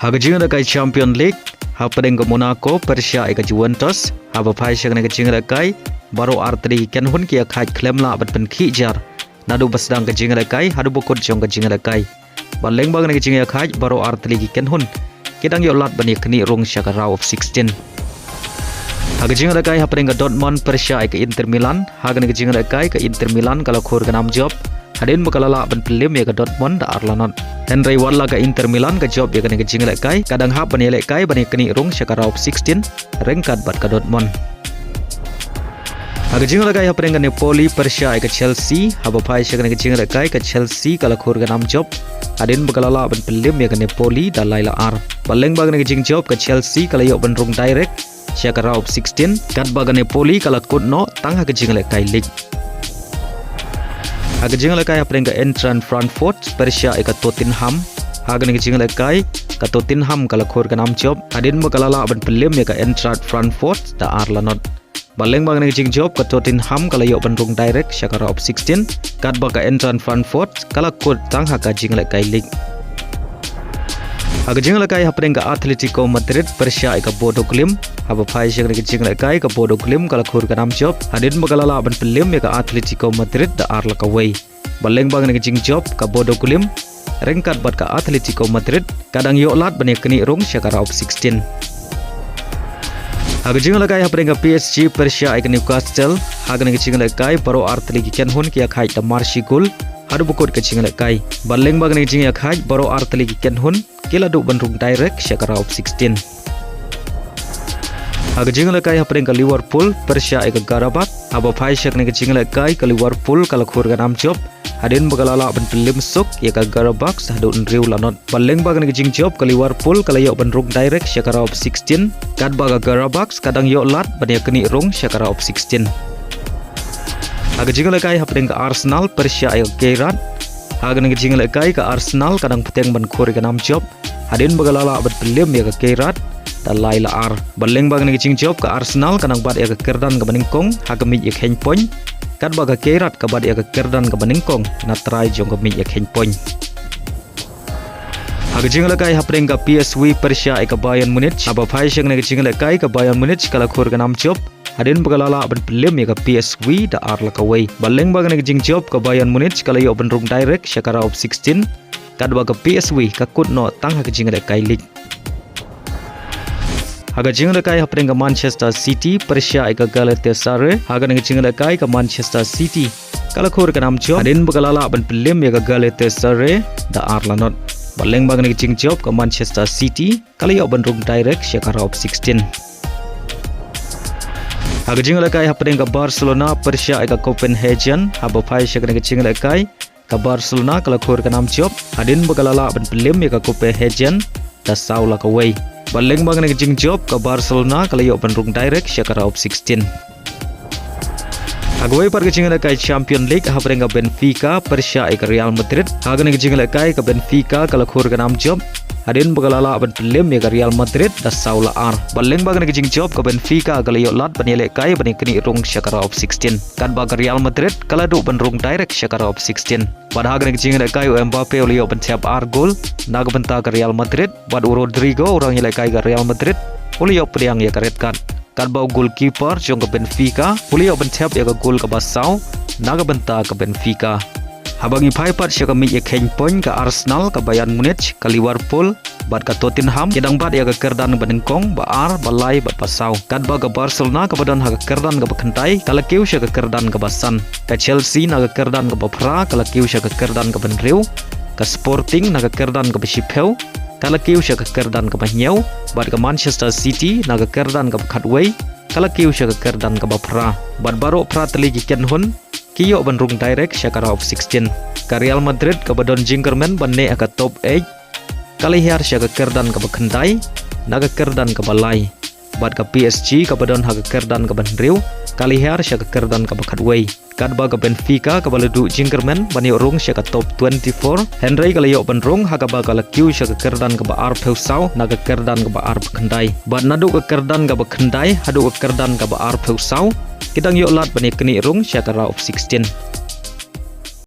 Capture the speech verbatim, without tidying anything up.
Ha ka jingïalehkai Champion League, hapdeng ka Monaco pyrshah ïa ka Juventus, haba phai sha kane ka jingïalehkai, baroh artylli ki kynhun ki ïakhaid khlem lah ban pynkhih jar. Naduh ba sdang ka jingïalehkai haduh ba kut jong ka jingïalehkai. Bad lyngba kane ka jingïakhaid, baroh artylli ki kynhun ki dang ïoh lad ban ïaknieh rung sha ka round of sixteen. Ha ka jingïalehkai hapdeng ka Dortmund pyrshah ïa ka Inter Milan, ha kane ka jingïalehkai ka Inter Milan ka la khur ka nam jop hadien ba ka la lah ban pynliem ïa ka Dortmund da ar la not. Hynrei wat la ka Inter Milan ka jop ïa kane ka jingïalehkai, ka dang hap ban ïalehkai ban ïaknieh rung sha ka round of sixteen ryngkat bad ka Dortmund. Ha ka jingïalehkai hapdeng ka Napoli pyrshah ïa ka Chelsea, haba phai sha kane ka jingïalehkai ka Chelsea ka la khur ka nam jop hadien ba ka la lah ban pynliem ïa ka Napoli da lai la ar. Bad lyngba kane ka jingjop ka Chelsea ka la ïoh ban rung direct sha ka round of sixteen, katba ka Napoli ka la kut noh tang ha ka jingïalehkai league. Ha ka jingïalehkai hapdeng ka Eintracht Frankfurt pyrshah ïa ka Tottenham, ha kane ka jingïalehkai ka Tottenham ka la khur ka nam jop hadien ba ka la lah ban pynliem ïa ka Eintracht Frankfurt da ar la not. Bad lyngba kane ka jingjop ka Tottenham ka la ïoh ban rung direct sha ka round of sixteen, katba ka Eintracht Frankfurt ka la kut tang ha ka jingïalehkai league. Ha ka jingïalehkai hapdeng ka Atletico Madrid pyrshah ïa ka Bodo Glimt, haba phai sha kane ka jingïalehkai ka Bodo Glimt ka la khur ka nam jop hadien ba ka la lah ban pynliem ïa ka Atletico Madrid da ar la kawei. Bad lyngba kane ka jingjop ka Bodo Glimt ryngkat bad ka Atletico Madrid ka dang ïoh lad ban ïaknieh rung sha ka round of sixteen. Ha ka jingïalehkai hapdeng ka P S G pyrshah ïa ka Newcastle, ha kane ka jingïalehkai baroh artylli ki kynhun ki ïakhaid da mar shi gol haduh ba kut ka jingïalehkai. Bad lyngba kane ka jingïakhaid baroh artylli ki kynhun ki la duh ban rung direct sha ka round of sixteen. Ha ka jingïalehkai hapdeng ka Liverpool pyrshah ïa ka Qarabag, haba phai sha kane ka jingïalehkai ka Liverpool ka la khur ka nam jop hadien ba ka la lah ban pynliem suk ïa ka Qarabag haduh hynriew la not. Bad lyngba kane ka jingjop ka Liverpool ka la ïoh ban rung direct sha ka round of sixteen, katba ka Qarabag ka dang ïoh lad ban ïaknieh rung sha ka round of sixteen. Ha ka jingïalehkai hapdeng ka Arsenal pyrshah ïa ka Kiev. Ha kane ka jingïalehkai ka Arsenal ka dang bteng ban khur ïa ka nam jop hadien ba ka la lah ban pynliem ïa ka Kiev da lai la ar. Bad lyngba kane ka jingjop ka Arsenal ka dang bat ïa ka kyrdan kaba nyngkong ha ka miej ïakheiñ point, katba ka Kiev ka bat ïa ka kyrdan kaba nyngkong na trai jong ka miej ïakheiñ point. Ha ka jingïalehkai hapdeng ka P S V pyrshah ïa ka Bayern Munich, haba phai sha kane ka jingïalehkai ka Bayern Munich ka la khur ka nam jop hadien ba ka la lah ban pynliem ïa ka P S V da ar la kawei. Bad lyngba kane ka jingjop ka Bayern Munich ka la ïoh ban rung direct sha ka round of sixteen, katba ka P S V ka kut noh tang ha ka jingïalehkai league. Ha ka jingïalehkai hapdeng ka Manchester City pyrshah ïa ka Galatasaray, ha kane ka jingïalehkai ka Manchester City ka la khur ka nam jop hadien ba ka la lah ban pynliem ïa ka Galatasaray da ar la not. Bad lyngba kane ka jingjop ka Manchester City ka la ïoh ban rung direct sha ka round of sixteen. Ha ka jingïalehkai hapdeng ka Barcelona pyrshah ïa ka Copenhagen, haba phai sha kane ka jingïalehkai ka Barcelona ka la khur ka nam jop hadien ba ka la lah ban pynliem ïa ka Copenhagen da saw la kawei. Bad lyngba kane ka jingjop ka Barcelona ka la ïoh ban rung direct sha ka round of sixteen. Ha kawei pat ka jingïalehkai Champion League hapdeng ka Benfica pyrshah ïa ka Real Madrid, ha kane ka jingïalehkai ka Benfica ka la khur ka nam jop hadien ba ka la lah ban pynliem ïa ka Real Madrid da saw la ar. Bad lyngba kane ka jingjop ka Benfica ka la ïoh lad ban ïalehkai ban ïaknieh rung sha ka round of sixteen, katba ka Real Madrid ka la duh ban rung direct sha ka round of sixteen. Bad ha kane ka jingïalehkai u Mbappe u la ïoh ban thep ar gol na ka bynta ka Real Madrid, bad u Rodrygo u rangïalehkai ka Real Madrid u la ïoh pdiang ïa ka red card. Katba u goalkeeper jong ka Benfica u la ïoh ban thep ïa ka gol kaba saw na ka bynta ka Benfica. Haba ngi phai pat sha ka miej ïakheiñ point ka Arsenal, ka Bayern Munich, ka Liverpool bad ka Tottenham ki dang bat ïa ka kyrdan ba nyngkong, ba ar, ba lai bad ba saw. Katba ka Barcelona kaba don ha ka kyrdan kaba khyndai ka la kiew sha ka kyrdan kaba san. Ka Chelsea na ka kyrdan kaba phra ka la kiew sha ka kyrdan kaba hynriew. Ka Sporting na ka kyrdan kaba shiphew ka la kiew sha ka kyrdan kaba hynñiew, bad ka Manchester City na ka kyrdan kaba khatwei ka la kiew sha ka kyrdan kaba phra. Bad baroh phra tylli ki kynhun ki ïoh ban rung direct sha ka round of sixteen. Ka Real Madrid kaba don jingkyrmen ban neh ha ka top eight ka la hiar sha ka kyrdan kaba khyndai na ka kyrdan kaba lai. Bad ka P S G kaba don ha ka kyrdan kaba hynriew ka la hiar sha ka kyrdan kaba khatwei. Katba ka Benfica kaba la duh jingkyrmen ban ïoh rung sha ka top twenty-four, hynrei ka la ïoh ban rung ha kaba ka la kiew sha ka kyrdan kaba arphew saw na ka kyrdan kaba arphew khyndai. Bad naduh ka kyrdan kaba khyndai haduh ka kyrdan kaba arphew saw ki dang ïoh lad ban ïaknieh rung sha ka round of sixteen.